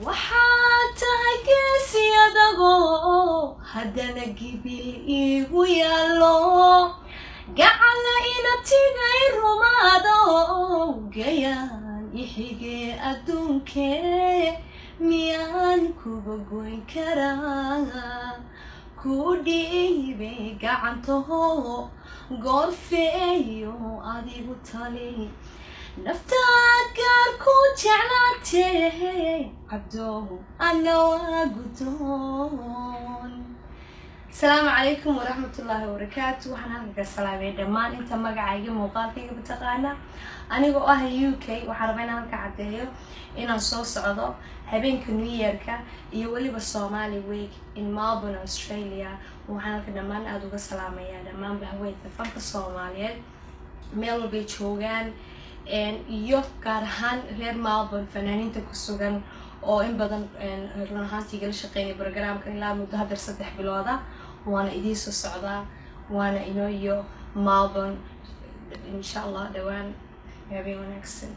Waxaad tahay geesi adagoo haddana gibil iigu yaallo, gacala inatigay rumaado, gayaan ixigee adduunkee miyaan kuga goyn karaa? Ku dhiibay gacantaho, goorfeeyo adigu tali, naftaad gaar ku jeclaatee, Cabdow ana waa gudoon. Asalaamu calaykum waraxmatullaahi wabarakaatu. Waxaan halkan ka salaamay dhammaan inta magacayga muuqaalkayga mataqaana, anigoo ah UK. Waxaan rabaa inaan halka caddeeyo inaan soo socdo habeenka New Yearka iyo weliba Somali Week in Melbourne, Australia. Waxaan halka dhammaan aada uga salaamayaa dhammaanba haweenka fanka Soomaaliyeed meel walbay joogaan, iyo gaar ahaan reer Melbourne fanaaniinta ku sugan oo in badan run ahaantii igala shaqeynaya programkan ilaa muddo haddeer 3 bilooda. Waana idiin soo socdaa, waana inoo iyo Melbourne, insha Allah, dhowaan. Habeen wanaagsan.